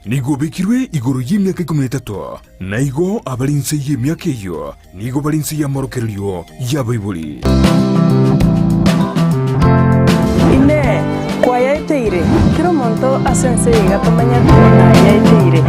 Nigo obekirwe igoro y'emiaka ikomi na etato, na igo abare inse y'emiaka eyio nigo bare inse y'amorokererio y'abaibori. Inee! Kwayaeteire? Kera omonto ase ense eye iga tomanyete nayaeteire.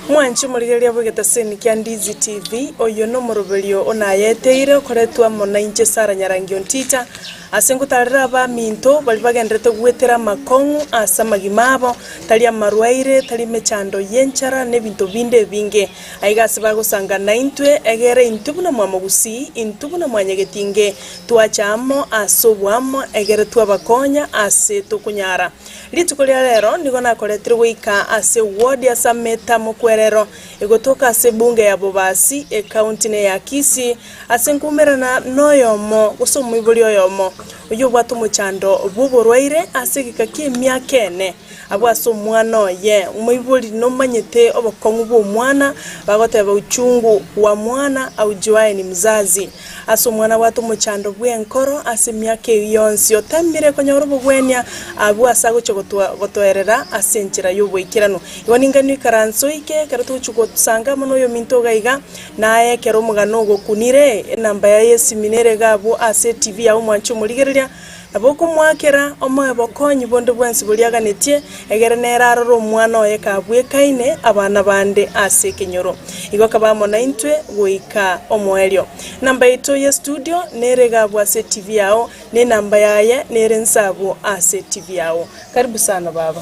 Mwanche omorigereria bw'egetaseni kia Ndizi TV, oyio nomoroberio o nayeteire okoretwa amo nainche Sarah Nyarangi Ontita, ase ngotarera abaminto baria bagenderete goetera amakong'u ase amagima abo, tari amarwaire, tari emechando y'enchara na ebinto binde ebinge. Aiga ase bagosanga naintwe, egere intwe buna mwamogusii, intwe buna mwanyagetinge, twacha amo ase oboamo, egere twabakonya ase tokonyara. Rituko ria rero nigo nakoretire goika ase ward ya Sameta Mokwerero, egotoka ase ebunge ya Bobasi, ecounty ne ya Kisii, ase nkoumerana noyomo gose omoibori oyomo oyio obwate omochando bw'oborwaire ase egeka ki'emiaka ene. Abwo ase omwana oye, omoibori nomanyete obokong'u bw'omwana, bagoteba uchungu wa mwana aujuaye ni mzazi. Ase omwana abwate omochando bw'enkoro ase emiaka eyio yonsi, otemire konyora obogwenia abwo ase agochia gotoerera ase enchera y'oboikeranu. Igo ninganwe ikaranse oike ekero togochia gosanga amo noyominto iga iga, naye ekero omogano ogokunire, enamba yaye y'esimi nere iga abwo ase etibi yao mwanche omorigereria, Nabo okomoakera omoe bokonyi bonde bwensi boria aganetie, egere nere arore omwana oye kabwekaine abana bande ase ekenyoro. Igo kaba amo naintwe goika omoerio. Enamba yaito ye studio nere iga abwo ase etivi yao, na enamba yaye nere nse abwo ase etivi yao. Karibu sana baba.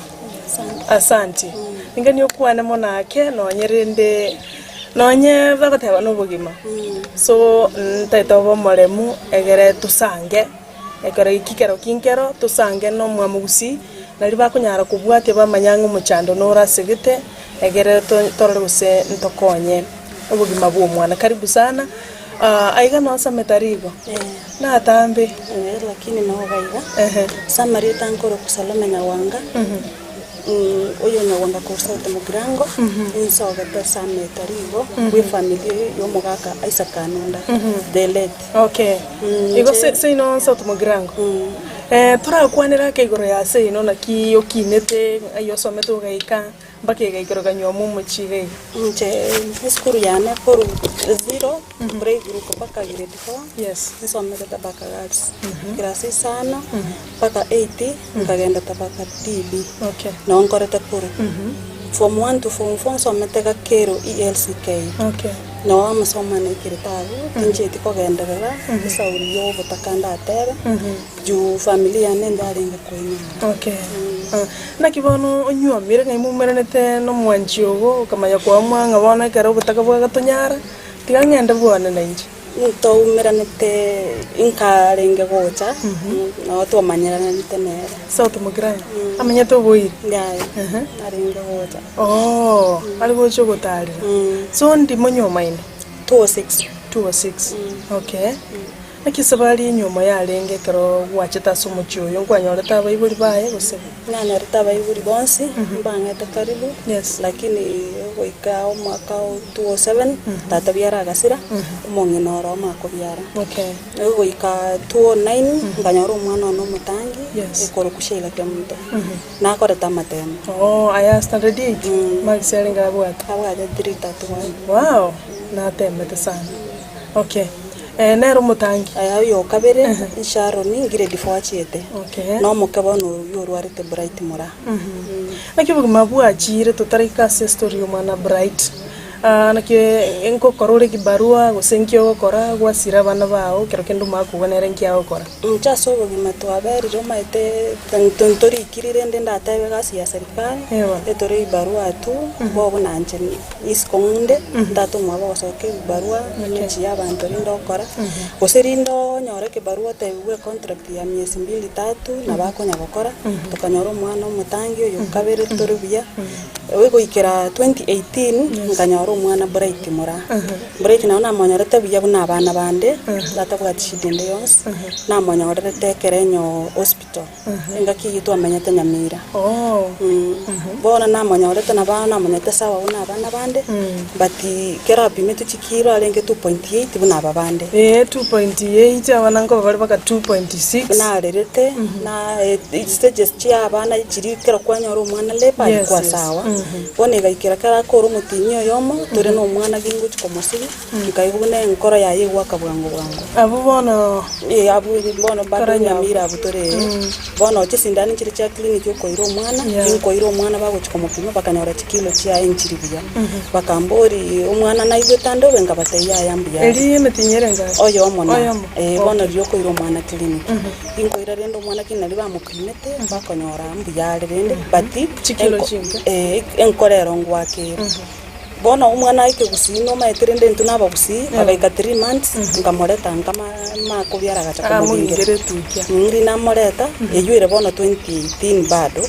Asanti. Ninganie okwane mono ake nonye rende nonye bagoteba nobogima. So ntaete obe omoremu egere tosange. Ekero eki kero kinkero, tosange nomwamogusii, nario bakonyara kobwatia bamanye ang'e omochando nore asegete, egere torore gose ntokonye obogima bw'omwana. Karibu sana, aiga nosomete rigo? Natambe. Lakini noba iga, Ehe. ase amarieta nkorokwa Salome Nyawanga, oyo Nyawanga korwa South Mugirango, ninsogete ase ameta rigo bw'efamiri y'omogaka Isaac Anunda, the late. Okay, igo se seino South Mugirango, torakwanere ake igoro ya seino naki okinete ng'ai osomete ogaika mpaka egaikera okanyuoma omochie iga iga. Inche esukuru yane korwa zero playgroup mpaka grade four, Yes. nsomete Tabaka Girls, class isano mpaka eight nkagenda Tabaka DB, Okay. noo nkorete korwa. Form one to form four nsomete Gakero ELCK. Okay. Noo amasomo ane aikerete abwo, tinchieti kogenderera esauri ya obotaka ndatebe, juu familia yane ndarenge koinyora. Okay. Ah, naki bono onyuomire ng'ai moumeranete na omwanchi ogo okamanya koamua ng'a bono ekero obotaka bwagatonyara, tiga ng'ende bwane nainche. Ntoumeranete inkarenge gocha, noo twamanyeranete nere. South Mugirango, amenyete oboiri? Yaya, arenge gocha. Oo, are gocha ogotarera. So ndi monyuomaine? 206. 206, okay. Naki esabari y'enyuomo yarenge ekero gwachete ase omochie oyo, nkwanyorete abaibori baye gose? Nanyorete abaibori bonsi, mbang'ete karibu, Yes. lakini goika omwaka o 207, tata biara agasira, omong'ina oro omakobiara. Okay. Goika 209, nkanyora omwana one omotangi, Yes. ekorokwa Sheila Kemunto. Nakorete amatemo. Oo, aya standard eight? Marks arenge abwate? Abwate 331. Wow! Natemete sana. Okay. Eh, nere omotangi? Aya oyo okabere, Sharon, grade four achiete. Okay. Na omoke bono oyio orwarete Bright Moraa. Naki obogima bwachire totaraika ase estory ya omwana Bright. Ah, naki nkokora ore kibarua gose nki ogokora gwasira abana bao ekero kende omanye kogwa nere nki agokora? Inche ase obogima twaberire omanyete ntorikiri rende ndatebe egasi ya serikali, Ewa. etore ebibarua tu, bobe buna inche isiko ng'unde, tata omwabo ogosoka ebibarua, emechie ya abanto rinde okora, gose rinde onyore ekebarua otebiwe econtract ya miezi mbili tatu, nabo akonya gokora, tokanyora omwana omotangi oyo okabere tore buya, goikera 2018 nkanyora. nkanyora omwana Bright Moraa. Bright nabo namonyorete buya buna abana bande, tatabwati shida ende yonsi, namonyorerete ekerenyo hospital, engaki eyio twamenyete Nyamira. Bono namonyorete nabo namonyorete sawa buna abana bande, but ekero apimetwe chikiro arenge 2.8 buna aba bande. Ee, 2.8 abana nkoba bare mpaka 2.6. Narerete, na stages chia abana chiria ekero kwanyora omwana labour Yes, alikuwa yes. sawa. Bono egaikera ekero akore omotienyi oyomo, tore na omwana gingochia komosiria, nkaigwa buna enkoro yaye egoaka bwango bwango. Abwo bono Eh, abwo bono bado Kore nyabo. Nyamira abwo tore ee. Bono chisindani nchire chia clinic okoira omwana, Yeah. ginkoira omwana bagochia komopima bakanyora chikilo chiaye nchiri buya. Bakambori omwana naigwete ande obe nkabatebia yaya mbuya are. Eri emetienyi ere engapi? Oyomo na Oyomo. eh, bono riria okoira omwana clinic. Ginkoira rende omwana ki naria bamopimete, bakonyora mbuya are rende, but Chikilo enko chinke. eh, enkoro ero ngwakere. Bono omwana aike gusii nomaete rende intwe na abagusii, agaika three months, nkamoreta nkama makobiara agacha Akamogingera komogingera. etukia. Riria namoreta, eywo ere bono 2018 bado,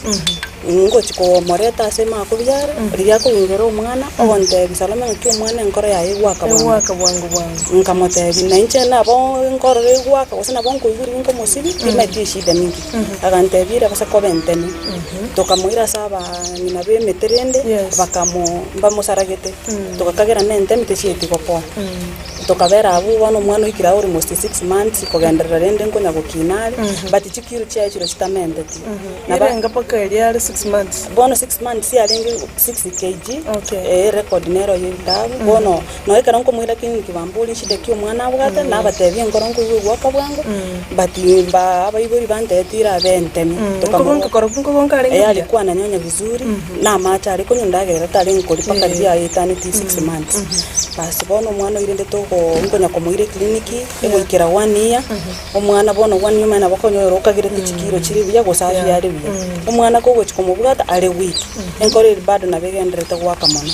ngochi komoreta ase makobiara, riria akogingera omwana, ogontebia Salome ng'aki omwana enkoro yaye egwaka bwango. Egwaka bwango bwango. Nkamotebia, na inche nabo nkorora egwaka gose nabo nkoigwa riria nkomosibia, timanyeti eshida ninki. Agantebia ere gose koba entemi. Tokamoira ase abang'ina b'emete rende, Yes. bakamo mbamosaragete, togakagera nentemi techieti gopoa. Tokabera abwo bono omwana oikire aye almost 6 months kogenderera rende nkonya gokina are, but chikiro chiaye chiro chitamenteti. Nabo Erenga mpaka eria are 6 months. bono 6 months yarenge 6 kg. Okay. Record nero ya ebitabu. Bono nonya ekero nkomoira clinic bamborie shida ki omwana abwate, nabatebia enkoro nkoigwa egwaka bwango, but mba abaibori bantebetie irabe entemi. Nkogonka korokwo nkogonka arenge Eh, buya? alikuwa ananyonya vizuri, na amache are konywa endagera ere tarenge koria mpaka riria aetaneti 6 months. Basi bono omwana oyo rende togo nkonya komoira eclinic, egoikera one year, omwana bono one year omanye nabo okonyora okagerete chikiro chire buya gose afya are buya. Omwana kogochia komobwata are weak, enkoro eri bado nabo egendererete goaka mono.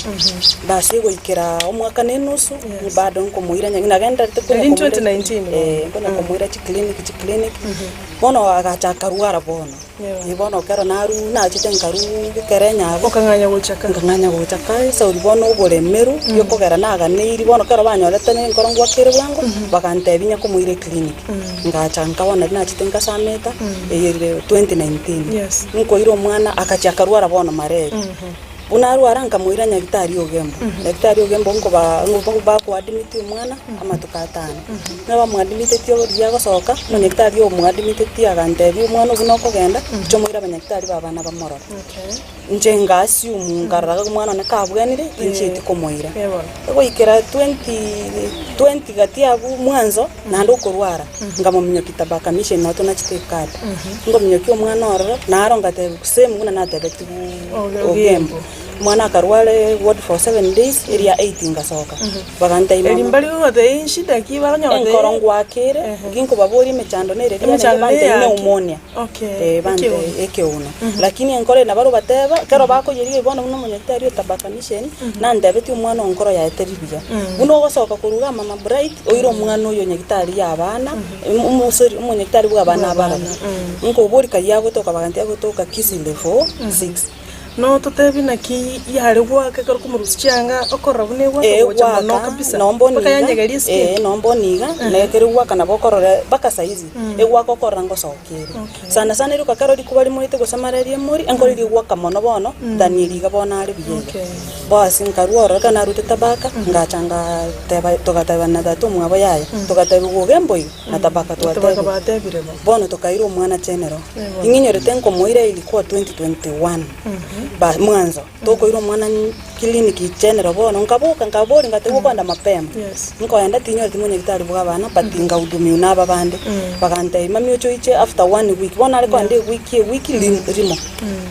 Basi egoikera omwaka na enusu, bado nkomoira nyagi nagendererete konya Eri komoira 2019 bono. eh, nkonya komoira chiclinic chiclinic, bono agacha akarwara bono. Yeah. Eh, bono ekero naru nachete nkaru ekere enyago, Okang'anya gochaka. nkang'anya gocha kae sauri bono oboremeru giokogera naganeiri bono ekero banyorete na enkoro ngwakere bwango, bagantebia nyakomoira eclinic. Ngacha nkabono nari nachete nkasameta, eyerire 2019. Yes. Nkoira omwana akachia akarwara bono malaria. Buna arwara nkamoira nyagitari Ogembo. Nyagitari Ogembo nkoba bakoadmit omwana amatuko atano. Buna bamoadmiteti riria agosoka, omonyagitari omoadmiteti agantebia omwana obwo nokogenda, inche omoire abanyagitari ba abana bamorore. Okay. Inche nga assume nkarora omwana one kabwenire, tinchieti komoira. Eh, bono. Egoikera 2020 gati abwo mwanzo, naende okorwara, nkamominyokia Tabaka Mission nabo tonachete ekadi. Nkominyokia omwana ororo, naro ngatebia same buna natebetigwe Ogembo. Ogembo. Omwana akarwara ward for 7 days, eria 8 ngasoka. Bagantebia Eri mama, mbari gogotebia enshida ki bakonyora enkoro ngwakere, ginkobaboria emechando nere riria Emechando bantebia neyaki? pneumonia. Okay. Eh, bante Ekeuno. ekeuno. Lakini enkoro eye nabo bateba, ekero bakoyeria bono buna omonyagitari o Tabaka Mission, nantebetie omwana onkoro yaye teri buya. Buna ogosoka korwa iga mama Bright, oire omwana oyo nyagitari ya abana, omosori omonyagitari bwa abana abaroro. Nkobori kai agotoka bagantebi agotoka Kisii level 6. No totebi naki yare goaka ekero okomorusia chianga okorora buna egwaka Eh, gocha mono gwaka kabisa nomba mpaka oniga yanyegeria eskin. eh, nomba oniga na ekero egwaka nabo okorora mpaka saizi egwaka okorora ngosokere. Okay. Sana sana rioka ekero rikuba rimoete gose malaria emori, enkoro eria egwaka mono bono than eria iga bono are buya iga. Okay. Basi nkarwa ororo ekero narute Tabaka, ngacha ngateba togatebana na tata omwabo yaya, togatebiwa Ogembo iga na Tabaka Tabaka twatebire. batebire bo. Bono tokaira omwana general. Eh, bono. Ing'inyorete nkomoira ilikuwa 2021 ba mwanzo tokoira omwana clinic general bono nkaboka nkabori ngatebwa okoenda mapema. Yes. Nkoenda tinyoreti monyagitari bwa abana but ngahudumiwa na aba bande. Bagantebia mami oche oiche after one week. Bono are koenda ewiki ewiki rimo.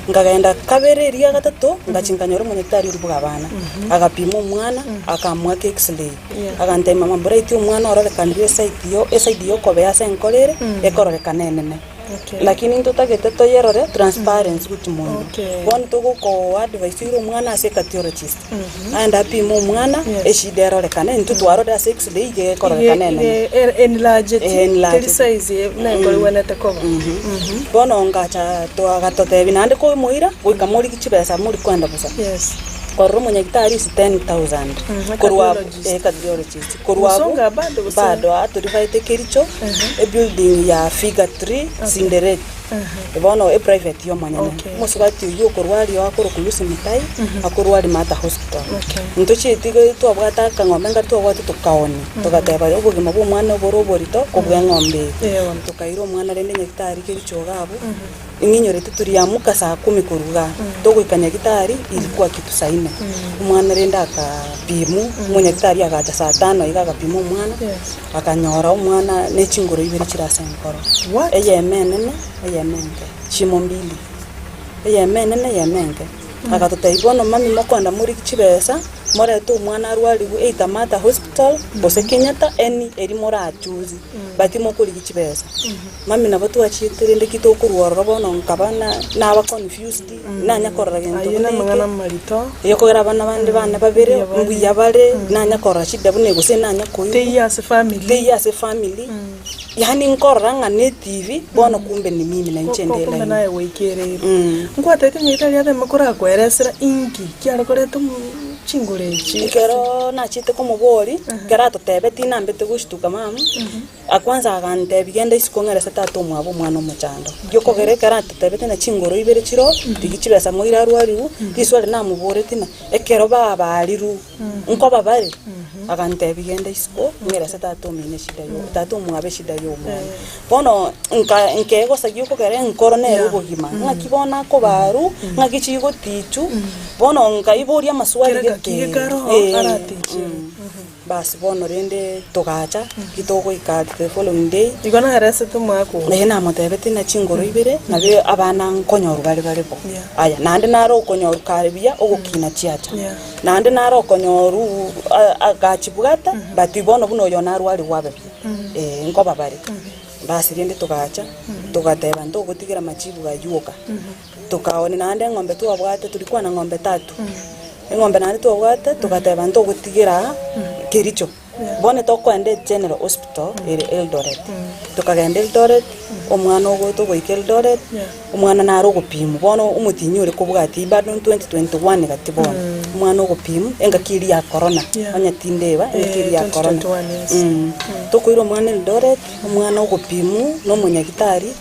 Nkagenda kabere eria gatato ngachi nkanyora omonyagitari oria bwa abana. Agapima omwana akamoaka x-ray. Yeah. Agantebia mama Bright omwana ororekanire eside yo eside yokobea ase enkoro ere ekororekana enene. Okay. Lakini ntotagete toyerore transparency gochia mono. Okay. Bono togoko advise oire omwana ase cardiologist. Aende apime omwana Yes. eshida erorekane intwe twarorire ase x-ray iga ekororekana enene. Enlarged. Eh, enlarged. Teri size buna enkoro egwenerete koba. Bono ngacha twagatotebia naende komoira goika morigi chibesa mori kwenda bosa. Yes. Korora omonyagitari is 10,000 korwa abwo Cardiologist. eh, cardiologist korwa abwo Bosongo bado gose? bado atorifaete Kericho ebuilding ya Figure Tree Cinderella bono eprivate ya omonyene. Okay. Omosubati oyio okorwaria oo akorokwa Lucy Mutai akorwaria Mater Hospital. Okay. Ntochieti iga twabwate akang'ombe nkare twabwate tokaonia togateba obogima bwa omwana obore oborito kobua eng'ombe eye. Eeh bono. Tokaira omwana rende nyagitari Kericho iga abwo. Ing'inyorete turiamuka saa kumi korwa igaa, togoika nyagitari ilikuwa kitu saa nne. Omwana rende akapimwa, omonyagitari agacha saa tano iga agapima omwana, akanyora omwana ne chingoro ibere chire ase enkoro. What? Eyemo enene, eyemo enke, shimo mbili. Eyemo enene, eyemo enke. Agatotebia bono mami mokoenda morigie chibesa, morete omwana arwarigwe either Mater Hospital, gose Kenyatta, any eri morachoose, but mokorigia chibesa. Mami nabo twachiete rende ki tokorwa ororo bono nkaba na naba confused, nanya korora gento Ayio buna namang'ana eke, amarito. eyokogera abana bande bane babere, Mbuya bare. mbuya bare, nanya korora shida buna eye gose nanya koigwa, Teiyo ase family. teiyo ase family, yaani nkorora ng'a ne etibi, bono kumbe ni mimi na inche Ko- nde kumbe elaini. naye gwaikereirwe. Nkwatebete ng'a etari ateme korakoeresera inki kiare koreta omo chinguru echi. Ekero nachete komoboria, ekero atotebetie nambete goshtuka mama. Akwansa agantebia, Genda isiko ng'erese tata omwabo omwana omochando. Giokogera ekero atotebete ng'a chingoro ibere chiroo, rigia chibesa moire arwarigwe, riswali namoboretie ng'a ekero babarirwe nkoba bare? Agantebia, Genda isiko ng'erese tata omino eshida yo tata omwabo eshida ya omwana. Bono nka nkegosa giokogera enkoro nere obogima, ng'aki bono akobarwa, ng'aki chigotichu, bono nkaiboria amaswali Kera gete gaki gekaro aratiche. Basi bono rende togacha, titogoika the following day. Igo naresete omwaka oyo. Naye namotebetie ng'a chingoro ibere nabo abana nkonyorwa bare bare bo. Yeah. Aya, naende naro okonyorwa kare buya ogokina chiacha. Yeah. Naende naro okonyorwa agachibwata, but bono buna oyo narwarigwe abe buya. Eh, nkoba bare. Basi rende togacha, togateba ntogotigera machibu aywo oka. Tokaoonia naende eng'ombe twabwate, torikwana ng'ombe tatu. Eng'ombe naende twabwate, togateba ntogotigera aa Kericho. Bono tokoenda egeneral hospital ere Eldoret. Tokagenda Eldoret, omwana ogoeta ogoika Eldoret, omwana naro ogopimwa, bono omotinyi ore kobwatia bado 2021 gati bono, omwana ogopimwa engaki eria ya corona, onye tindeba engaki eria ya corona. Tokoira omwana Eldoret, omwana ogopimwa na omonyagitari.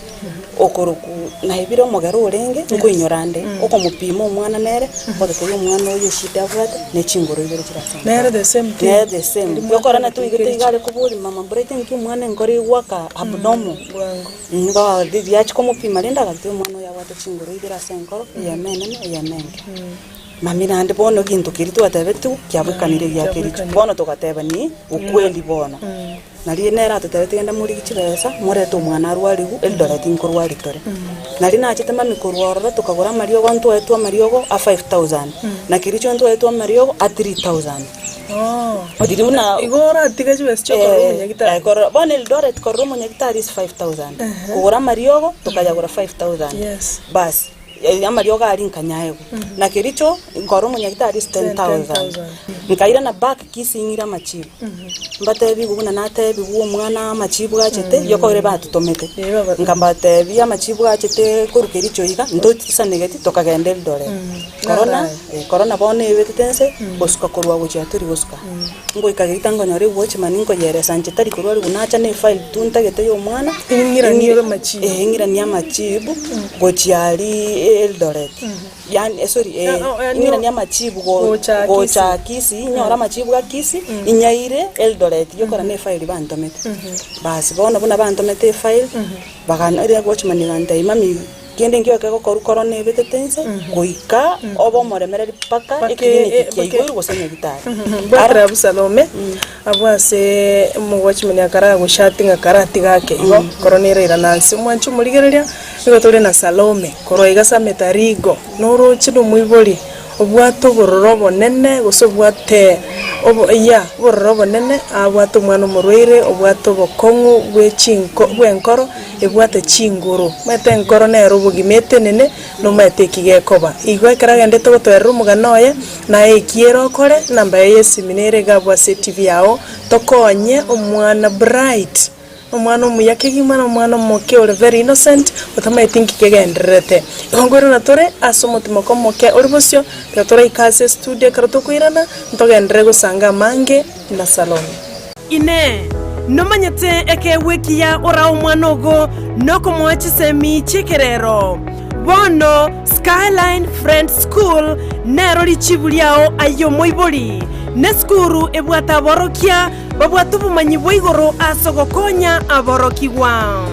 Okorokwa naebire omogera orenge, nkoinyora ande, okomopima omwana nere, ogotebia omwana oyo eshida abwate, ne chingoro ibere chire ase Nere the same thing. Nere the same. Giokora natwaigete iga are koboria mama Bright nki omwana enkoro egwaka abnormal. Bwango. Nigo riachia komopima rende agatebia omwana oyo abwate chingoro ibere ase enkoro, eyemo enene, eyemo enke. Mambia naende bono egento keria twatebetigwe kiabokanire egia kericho. Bono togateba ni ukweli bono. Nario nere atotebetie genda morigie chibesa, morete omwana arwarigwe, Eldoret nkorwari tore. Nario nachete mambia korwa ororo tokagora amariogo ntwaetwe amariogo a 5000, na kericho ntwaetwe amariogo a 3000. Riria buna Igo oratiga chibesa chiokorora omonyagitari. korora bono Eldoret korora omonyagitari is 5000, kogora amariogo tokayagora 5000. Yes. Basi. Amariogo aria nkanyaegwa, na kericho nkora omonyagitari ase 10,000. Nkairana back Kisii ng'ire amachibu, mbatebigwe buna natebigwe omwana amachibu achete, yokogera batotomete. Nkabatebia amachibu achete korwa kericho iga, ntotisanegeti tokagenda Eldoret. Korona, korona bono ebetete nse, gosuka korwa gochia tori gosuka. Ngoika geita nkonyora ewatchman nkoyeresa inche tari korwa arigwe nacha ne efile tu ntagete ya omwana, Ing'iranie ore amachibu. eh ing'iranie amachibu gochia aria Eldoret, yaani eh sorry eh Ah, oh, yaani ing'iranie amachibu go- gocha gocha Kisii, inyore amachibu a Kisii, inyaire Eldoret yokora ne efile bantomete. Basi bono buna bantomete efile, bagana eria watchman agantebia mami. Kende nkio kegokorwa korona ebetete inse, goika obe omoremereri mpaka Mpaka ekiriniki e- kia mpaka- igoro gose nyagitari. Bwatera Abusalome, abwo ase omowatchman akaragoshati ng'a karatiga ake igo, korona ere irana nse. Omwanche omorigereria, nigo tore na Salome, korwa iga Sameta Rigo, noroche na omoibori obwate obororo obonene gose obwate obo yeah obororo obonene, abwate omwana omorwaire, obwate obokong'u bwe chinko bw'enkoro, ebwate chinguru. Omanyete enkoro nere obogima etenene, nomanyete eki gekoba. Igo ekero agendete gotoerera omogano oye, naye eki ere okore, enamba yaye y'esimi nere iga abwo ase etibi yao, tokonye omwana Bright. Nomwana omuya kegima, nomwana omoke ore very innocent, otamaeti nki kegendererete. Igo nkoirana tore ase omotimoko omoke ore bosio, ekero toraike ase estudio ekero tokoirana, ntogenderere gosanga amange na Salome. Inee! Nomanyete ekeegwa ekiya orae omwana ogo nokomoa chisemi chi'ekerero? Bono Skyline Friends School nero richibu riao aye omoibori. Nesukuru ebwate aborokia babwate obomanyi bwa igoro ase ogokonya aborokigwa.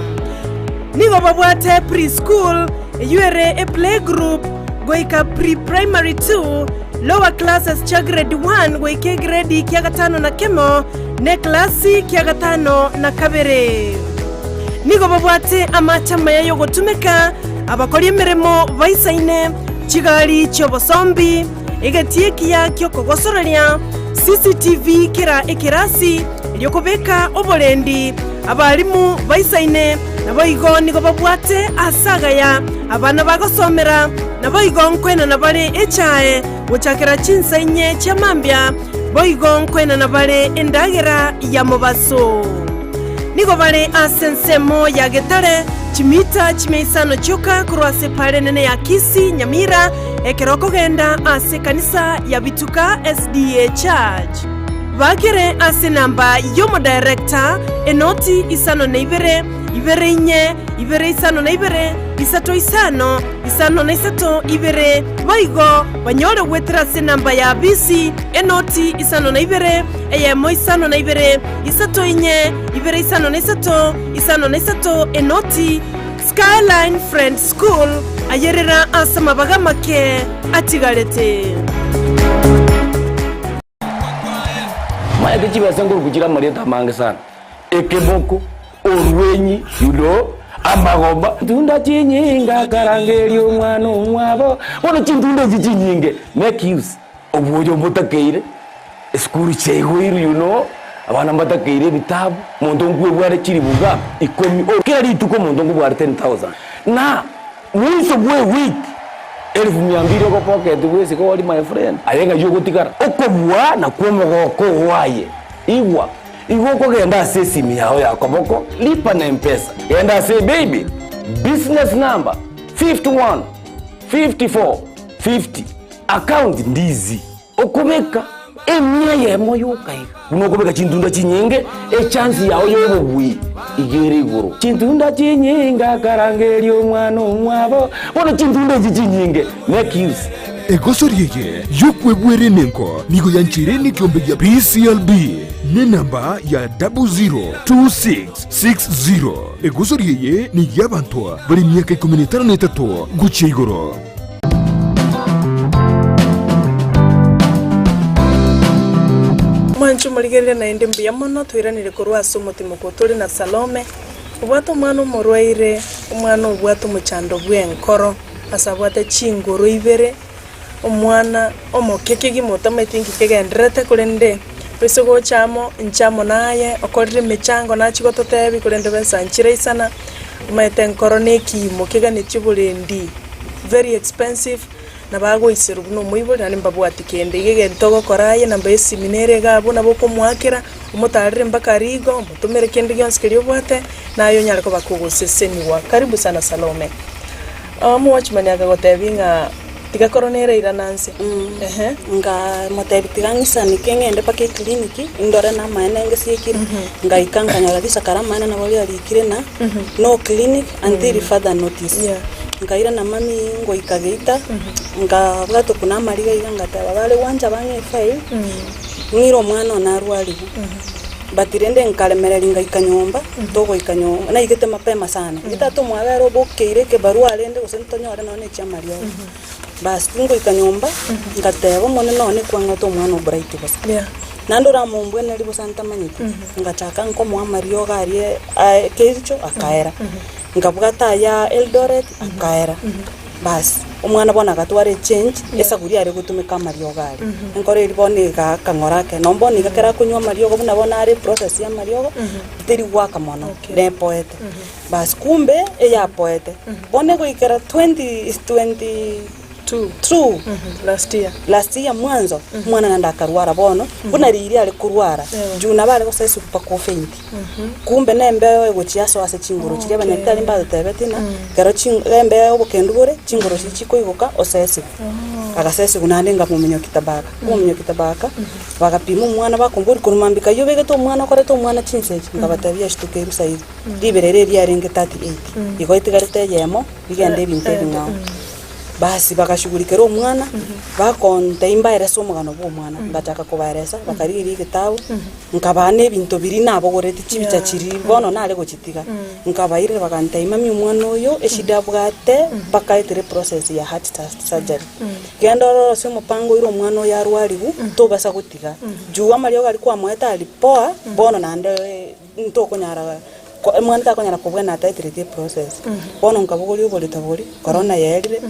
Nigo babwate pre-school, eyio ere eplaygroup goika pre-primary two, lower classes chia grade one goika egredi kia gatano na kemo, na eklasi kia gatano na kabere. Nigo babwate amache amaya y'ogotumeka, abakori emeremo baisaine, chigari chi'obosombi, egetii ekiya ki'okogosoreria, CCTV kera ekerasi, erio kobeka oborendi, abalimu baisaine, naboigo nigo babwate aase agaya abana bagosomera, naboigo nkoenana bare echae gochakera chinsa inye chia mambia, boigo nkoenana bare endagera ya mobaso. Nigo bare ase ensemo ya Getare, chimita chimia isano chioka korwa ase epaara enene ya Kisii, Nyamira, ekero okogenda ase ekanisa ya Bituka SDA Church. Bakere ase enamba y'omodirector, enoti isano na ibere, ibere inye, ibere isano na ibere, isato isano, isano na isato, ibere. Boigo banyore goetera ase enamba ya bisi, enoti isano na ibere, eyemo isano na ibere, isato inye, ibere isano na isato, isano na isato, enoti. Skyline Friends School, ayerera ase amabaga amake atigarete. Maete chibesa nkoruku chire amarieta amange sana, ekeboko, orwenyi, you know, amagoba. Ntunda chinyinge akarangeria omwana omwabo, bono chintunda echi chinyinge make use obwoyo mbotakeire, esukuru chiaigoirwe you know, abana mbatakeire ebitabu, monto nkwebware chiribuga ikomi, kera rituko omonto nkobware 10,000 na Mwiso bw'ewiki elifu mia mbili ogopocket bwesike ori my friend, aye ng'ai ogotigara? Okobua nakwo omogoko oo aye. Igwa, igo okogenda ase esimi yao ya koboko, lipa na mpesa, genda ase paybill, business number 51 54 50, account ndizi. Okobeka emia eyemo yoka iga, buna okobeka chintunda chinyinge, echansi yao y'obobui iga ere igoro. Chintunda chinyinge akarangeria omwana omwabo, bono chintunda echi chinyinge make use. Egosori eye y'okwebwera enengo nigo yancheire nekiombe gia PCLB nenamba ya 002660. Egosori eye ney'abanto bare emiaka ikomi na etano na etato gochia igoro. Mwanche omorigereria naende mbuya mono, toiranire korwa ase omotimoko tore na Salome, obwate omwana omorwaire, omwana obwate omochando bw'enkoro, ase abwate chingoro ibere, omwana omoke kegima otamaeti nki kegendererete korende ase gocha amo, inche amo naye, okorire emechango nachia gototebia korende besa nchiraisana, omanyete enkoro na ekiimo keganetie oborendi. very expensive, nabo agoiserwa buna omoibori naende mbabwati kende. Iga egento ogokora aye namba esimi nere iga abwo nabo okomoakera, omotarere mpaka rigo, omotomere kende gionsi keria obwate, naye onyare koba kogoseseniwa. Karibu sana Salome. Omowatchman akagotebia ng'a tiga korona ere irana nse, ehe. Nkamotebia tiga ng'isaneke ng'ende mpaka eclinic, ndore namaene ngesiekire, ngaika nkanyora risakara amaene nabo riarikire na no clinic until further notice. Yeah. Nkairana mami ngoika geita, nkabwata okwo na amariga iga ngateba bare gwancha bang'e efile, ng'ire omwana one arwarigwe. But rende nkaremereria ngaika nyomba, togoika nyomba, naigete mapema sana. Inche tata omwabo ere obokeire ekebarua rende gose ntonyore nonye na echiamariogo. Bas, ngoika nyomba, ngateba omonene one kwang'ete omwana o Bright bosa. Yeah. Naende oramombwenerie bosa ntamanyeti, ngachaka nkomoa amariogo aria aye kericho akaera. Nkabwata aya Eldoret akaera. Bas, omwana bono agatwara echange, esaburi are gotumeka amariogo aria. Enkoro eria bono egaaka ng'ora ake, nonye bono iga ekero akonywa amariogo buna bono are eprocess ya amariogo, teri goaka mono, Okay. nepoete. Bas, kumbe eyapoete, bono egoikera 20 22. Two. Two. Last year. Last year mwanzo, omwana naende akarwara bono, buna riria are korwara, juu nabo are gosoa esukuru mpaka ofaint. Kumbe na embeo egochia asoa ase chinguru chiria abanyagitari mbatotebeti ng'a ekero chin embeo obokendu bore, chinguru chiria chikoigoka osesiwe. Agasesiwa naende nkamominyokia tabaka, komominyokia tabaka, bagapima omwana bakomboria korwa mambia kaywo obegete omwana okorete omwana chinsa echi, nkabatebia eshituke saizi, riberera eri riarenge 38, igo etigarete eyemo, bigende ebinto ebing'ao. Basi bagashughulikera omwana, bakontebia mbaerese omogano bwa omwana, ngachaka kobaeresa, bakarigeria egetabu, nkabaa na ebinto biria nabogoretie chibicha chiria bono nare gochitiga, nkabairera bagantebia mami omwana oyo eshida abwate mpaka aetere process ya heart surgery. Genda orore ase omopango oire omwana oyo arwariwu, tobasa gotiga, juu amariogo aria kwamoete aria poa, bono naende ntokonyara Omwana takonyara kobwena ataetereti eprocess. Bono nkabogoria oborito boria, korona yaerire,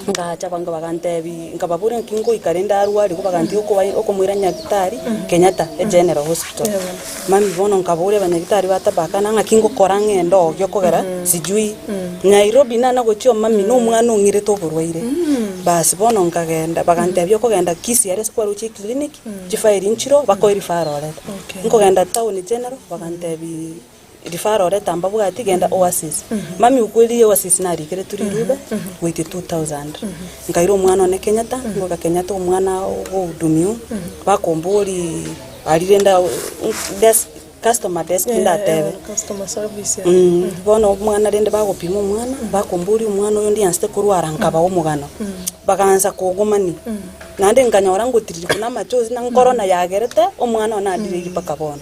ngacha abanto bagantebi, nkababoria naki ngoika rende arwarigwe bagantiga okoba okomoira nyagitari Kenyatta egeneral hospital. Mambia bono nkaboria abanyagitari ba Tabaka ng'aki ngokora ng'ende ogia okogera sijui Nairobi nana gochia omami na omwana ong'irete oborwaire. Basi bono nkagenda bagantebia okogenda Kisii aria ase kwaroche eclinic, chifairi nchiroo bakoe referral orete. Nkogenda town general bagantebi referral letter mbabwati genda Oasis. Mami ukweli Oasis narikeretwe rirube goitia 2000. Nkaira omwana one Kenyatta, ngoika Kenyatta omwana ogohudumiwa, bakombori aria rende desk customer desk ndatebe. Customer service ya. Bono omwana rende bagopima omwana, bakomboria omwana oyo ndiansete korwara nkabaa omogano. Bagaansa kogomania. Naende nkanyora ngotiririgwa na amachozi na nkorona yagerete omwana one andireirie mpaka bono.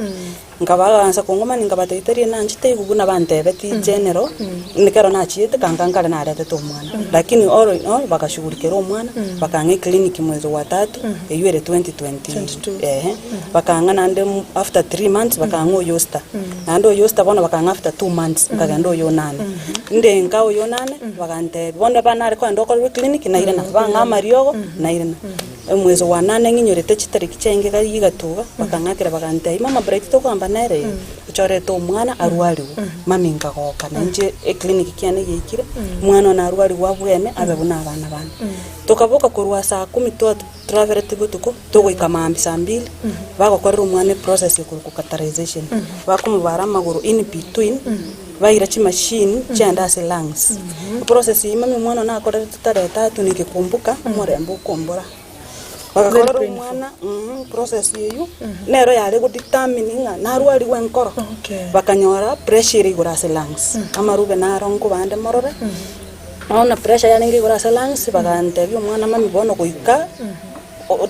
Nkabaansa kong'omani nkabatebia tari nanchete igo buna bantebeti general, ekero nachiete kanka nkare naretete omwana. Lakini all in all bagashughulikera omwana, bakang'a eclinic mwezi wa tatu, eywo ere 2020 ehe, bakang'a naende after 3 months bakang'a oyosta, naende oyosta bono bakang'a after 2 months nkagenda oyonane. Inde nka oyonane, bagantebia bono banare kogenda okorerwa eclinic nairana, bang'a amariogo nairana. Omwezi wa nane ng'inyorete chitariki chiaye iga igatuga, bakang'akera bagantebia, mama Bright tokogamba nere ee, ochorete omwana arwariwe, mami nkagoka nainche eclinic kiane giaikire, omwana one arwariwe abwene abe buna abana bane. Tokaboka korwa saa kumi twa traveleti botuko, togoika maambia saa mbili, bagokorera omwana eprocess ekorokwa catheterization, bakomobara amagoro in between, baira chimachine chiaenda ase lungs. Eprocess eyio mami omwana one akorerete tarehe tatu nikikumbuka, omorembe okombora. Bagakorera Very painful. omwana process eyio, nero yare godetermine ng'a narwariwe enkoro. Okay. Bakanyora pressure ere igoro ase lungs, amarube naro nkobande morore, bono pressure yarenge igoro ase lungs, bagantebia omwana mami bono goika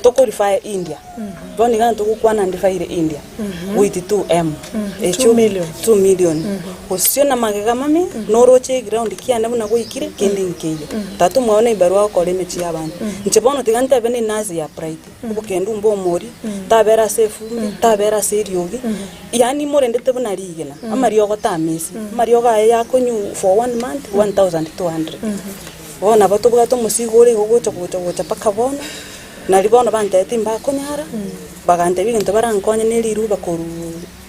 toko refer India, bono iga ntogokwana ndefaire India goitia 2M, Two million. 2 million. Gosio na magega mami, noroche eground kiane buna goikire, kende nkeiyo. Tata omwabo na ebarua agokora emechie ya abanto. Inche bono tiga ntebe ne enurse ya pride, obokendu mba omori, tabera ase efumbi, tabera ase eriogi, yaani morendete buna rigena, amariogo tamisi, amariogo aye yakonywa for one month, 1200. Bono nabo tobwate omosigo ore igo gocha gocha gocha mpaka bono, nari bono bantebeti mbakonyara, bagantebia egento barankonye na eriruba korwa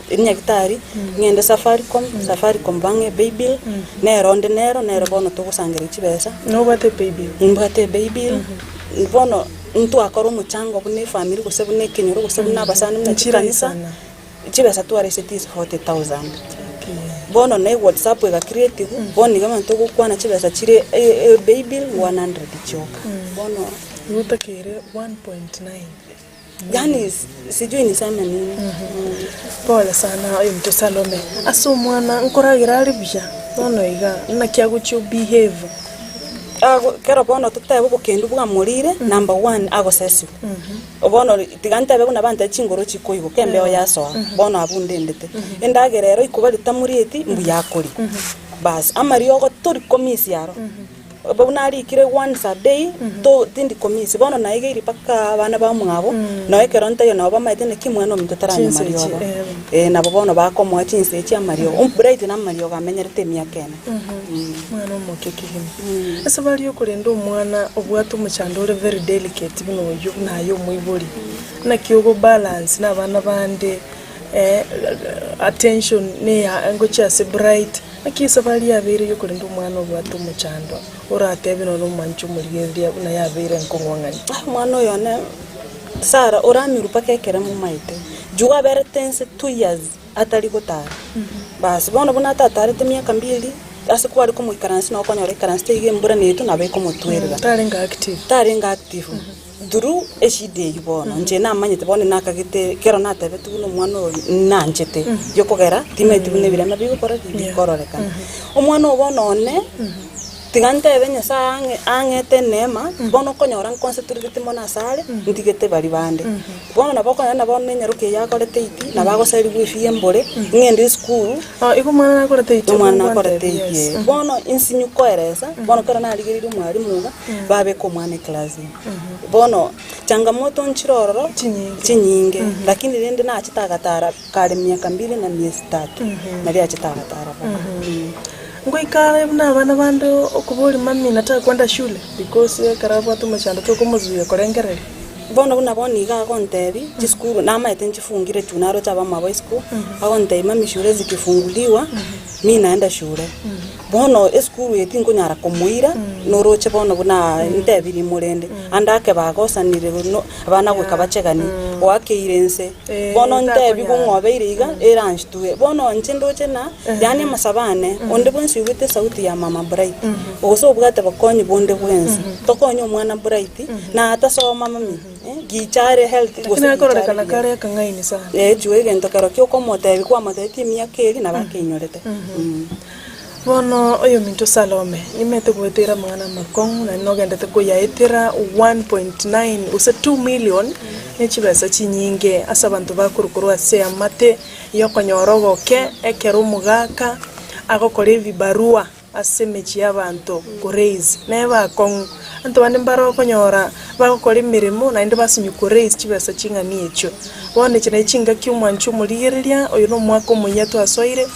enyagitari, ng'ende Safaricom, Safaricom bang'e epaybill, nero onde nero, nero bono togosangereria chibesa. Nobwate epaybill? Nimbwate epaybill, bono ntwakora omochango buna efamiri gose buna ekenyoro gose buna abasani buna chikanisa, Nchiraisana. chibesa twareseti is 40,000. Bono na ewhatsapp egacreatiwa, bono iga abanto togokwana chibesa chire epaybill 100 chioka. Bono. Igo otakeire 1.9. Yaani sijui niseme nini. Pole sana oyominto Salome, ase omwana nkoragera are buya bono iga naki agochia obehave. Ago kero bono totebe obokendu bwamorire number one agosesiwa. Bono tiga ntebe buna bantebia chingoro chikoigoka embeo yasoa, bono abwo ndendete. Endagera ero ikoba ritamorieti mbuya akoria. Bas, amariogo tori komisia aro. Buna arikire once a day, to tindi komisi. Bono naigeiri mpaka abana bamwabo, noo ekero ntaiyo nabo bamaete naki omwana ominto taranywa Chinsa echi, mariogo. eh. Eh, nabo bono bakomoa chinsa echi amariogo. Bright namariogo amenyerete emiaka ene. Omwana omoke kegima. Ase baria okorenda omwana obwate omochando ore very delicate buna oyio, buna aye omoibori, naki ogo balance na abana bande. attention neya ngochia ase Bright, naki esabari yabeire yokorenda omwana obwate omochando oratebe nonye omwanche omorigereria buna yabeire enkong'u ang'ani. Omwana oyo one Sarah oramirwe mpaka ekero momaete, juu aberete nse 2 years atari gotara. Basi bono buna atatarete miaka mbili, ase kware komoikaransia nabo okonyora aikaransete iga embura netwe nabo ekomotwerera. Tarenge active. Tarenge active through eshida eywo bono, inche namanyete bono nakagete ekero natebete buna omwana oyo nanchete, yokogera timanyeti buna ebirema bigokora ki? Bikororekana. Omwana oyo bono one, tiga ntebe Nyasaye ang'e ang'ete eneema, bono okonyora nconcentrate mono asare, ntigete baria bande. Bono nabo okonyora na bono enyaroka eye akorete iti, nabo agoserigwa efee embore, ng'ende esukuru. Oh, igo omwana nakorete iti, Omwana nakorete iti eh. Bono insinyu koeresa, bono ekero narigereirie omwalimu iga, babeka omwana eclass ime. Bono changamoto nchire ororo, Chinyinge. chinyinge, lakini rende nachete agatara kare miaka mbili na miezi tatu, naria achete agatara bono. Ngoika are buna abana bande okoboria mummy nataka kwenda shule because ekero abwate omochando tokomozuia korengereria. Bono buna bono iga agontebia, chisukuru namaete nchifungire juu naroche abamwabo isiko, agontebia mami shule zikifunguliwa, mi naenda shule. Bono esukuru eye tinkonyara komoira, noroche bono buna ntebirie morende, ande ake bagosanire no abana goika bachegani, oakeire nse, bono ntebi takonyara. ng'o obeire iga, eranshtue. Bono inche ndoche na, yaani amasabo ane, onde bwensi oigwete esauti ya mama Bright, gose obwate bokonyi bonde bwensi, tokonye omwana Bright, na atasoma mami, gicha are healthy Lakini gose gicha are akororekana buya. kare akang'aini sana. Eh, juu egento kero ki okomotebi kwamotebetie emiaka eria nabo akeinyorete. Bono oyominto Salome, nimete goetera amang'ana amakong'u, naende nogendete koyaetera 1.9 gose 2 million, ne chibesa chinyinge ase abanto bakorwa korwa ase eamate yokonyora ogoke ekero omogaka agokora ebibarua ase emechie y'abanto ko raise nebe akong'u. Abanto bande mbare okonyora bagokora emeremo naende basinywa ko raise chibesa ching'ani echio. Bono echi naye chingaki omwanchi omorigereria, oyo na omwaka omoyia twasoire,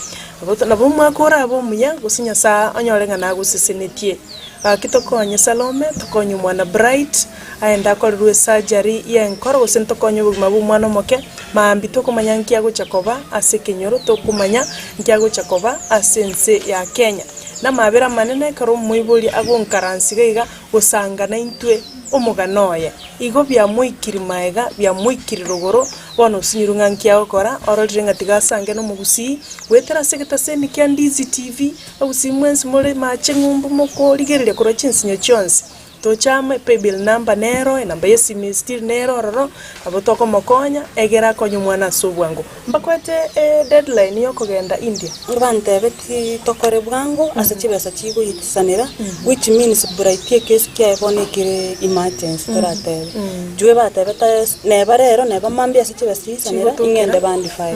nabo nabo omwaka orabe omuya gose Nyasaye onyore ng'a nagosesenetie. Gaki tokonye Salome, tokonye omwana Bright, aende akorerwe esurgery y'enkoro gose ntokonye obogima bwa omwana omoke, maambia tokomanya nki agocha koba ase ekenyoro, tokomanya nki agocha koba ase ense ya Kenya. Namabera amanene ekero omoibori agonkaransi iga iga gosanga naintwe omogano oye. Igo biamoikiri maega, biamoikiri rogoro, bono osinyirwe ng'a nki agokora, ororire ng'a tiga asange nomogusii, goetera ase egetaseni kia Ndizi TV, Abagusii mwensi more mache ng'umbu mokorigereria korwa chinsinyo chionsi. Toche amo epaybill number nero, enamba y'esimi still nero ororo, nabo tokomokonya, egere akonye omwana ase obwango. Mbakoete edeadline yokogenda India? Bantebeti tokore bwango ase chibesa chigoitisanera, which means bright ekesi kiaye bono ekere emergency toratebe. Juu ebatebete neba rero neba mambia ase chibesa chiisanera, Chigotokera. ing'ende bandify.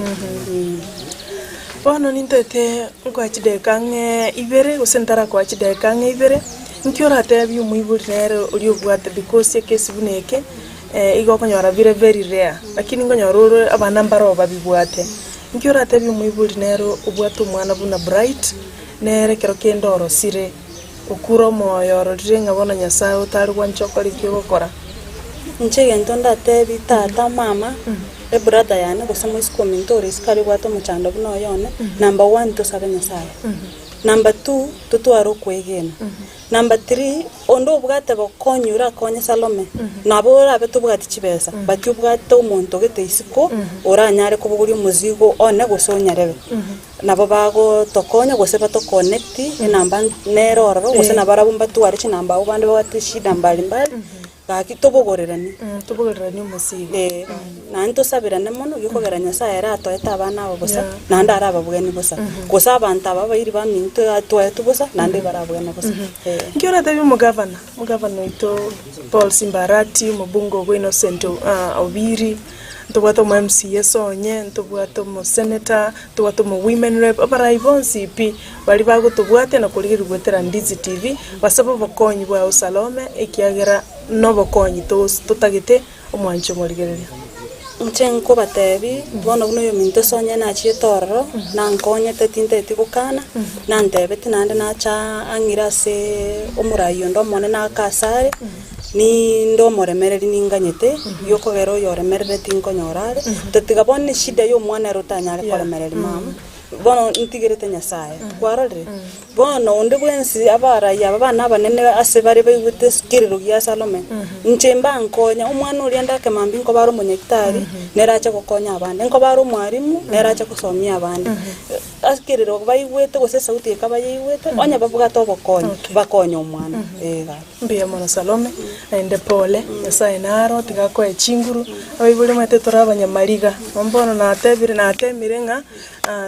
Bono nintete nkoa chidakika ang'e ibere gose ntarakoa chidakika ang'e ibere, Inki oratebie omoibori nere oria obwate because ekesi buna eke, igo okonyora bire very rare, lakini nkonyora ore abana mbaro babibwate. Inki oratebie omoibori nere obwate omwana buna Bright, nere ekero kende orosire, okure omoyo ororire ng'a bono Nyasaye otari gwancha okore eki ogokora? Inche egento ndatebie tata, mama, ebrother yane gose moiseke ominto ore isiko aria obwate omochando buna oyo one, number one tosabe Nyasaye. Number two, totware okwegena. Number three, onde obwate bokonyi orakonye Salome, nabo orabe tobwati chibesa, but obwate omonto gete isiko oranyare kobogoria omozigo one gose onyarebe. Nabo bagotokonya gose bato connect enamba nere ororo gose nabarabwo mbatware chinamba abwo bande babwate shida mbali mbali. Gaki tobogoreranie. Tobogoreranie omosigo. Ee, naende tosaberane mono, gekogera Nyasae ere atoete abana aba bosa, naende arababwenie bosa. Gose abanto aba abairi baminto atoetwe bosa, naende barabwene bosa. Ee. Nki oratebie omogavana, omogavana oito Paul Simba Arati, omobunge obo Innocent Obiri, ntobwate omo MCA Sonye, ntobwate omosenator, ntobwate omo women rep, abarai bonsi pi. Baria bagotobwatia na korigereria goetera Ndizi TV, basabe obokonyi bwao Salome, ekiagera nobokonyi totagete omwanche omorigereria. Inche nkobatebi, bono buna oyominto ase onye nachiete ororo, nankonyete tinteti gokana, nantebeti naende nacha ang'ire ase omorai onde omonene ake asare. Ninde omoremereri ninganyete, giokogera oyoremerereti tinkonyora are, tatiga bono eshida ya omwana ere otanyare koremereria mama, bono ntigerete Nyasaye, kwarorire? Bono onde bwensi abarai aba bana abanene ase bare baigwete ekerero gia Salome, inche mbankonya, omwana oria ndake mambia nkoba are omonyagitari, nere ache gokonya abande, nkoba are omwalimu, nere ache gosomia abande. Ase ekerero baigwete gose esauti ekaba yaigwete, onye babwate obokonyi, bakonye omwana, ee gaki. Mbuya mono Salome, naende pole, Nyasaye naro, tiga akoe chinguru, abaibori omanyete tore abanyamariga, nabo bono natebire natemire ng'a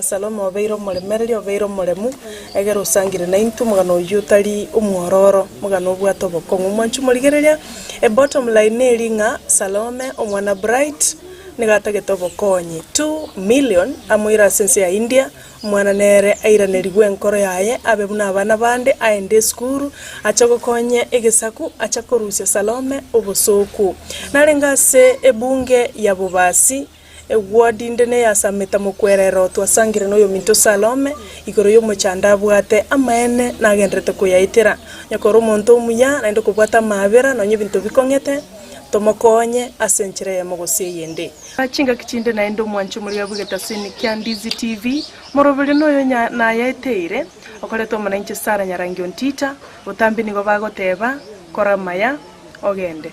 Salome obeire omoremereria, obeire omoremu, egere osangire naintwe omogano oyio otari omwororo, omogano obwate obokong'u. Mwanche omorigereria, ebottom line neri ng'a Salome omwana Bright, nigo atagete obokonyi, 2 million amoire ase ense ya India, Omwana nere airanerigwe enkoro yaye abe buna abana bande, aende esukuru, ache gokonya egesaku, ache korusia Salome obosooku. Narenge ase ebunge ya Bobasi, eward inde neya Sameta Mokwerero, twasangire noyominto Salome igoro y'omochando abwate, amaene nagenderete koyaetera. Onye kore omonto omuya, naende kobwate amaabera, nonya ebinto bikong'ete, tomokonye ase enchera eyemo gose eyende. Chingaki chinde naende omwanche omoria bw'egetasini kia Ndizi TV, moroberio noyo nayaeteire, okoretwa amo nainche Sarah Nyarangi Ontita, botambe nigo bagoteba, Kora amaya, ogende.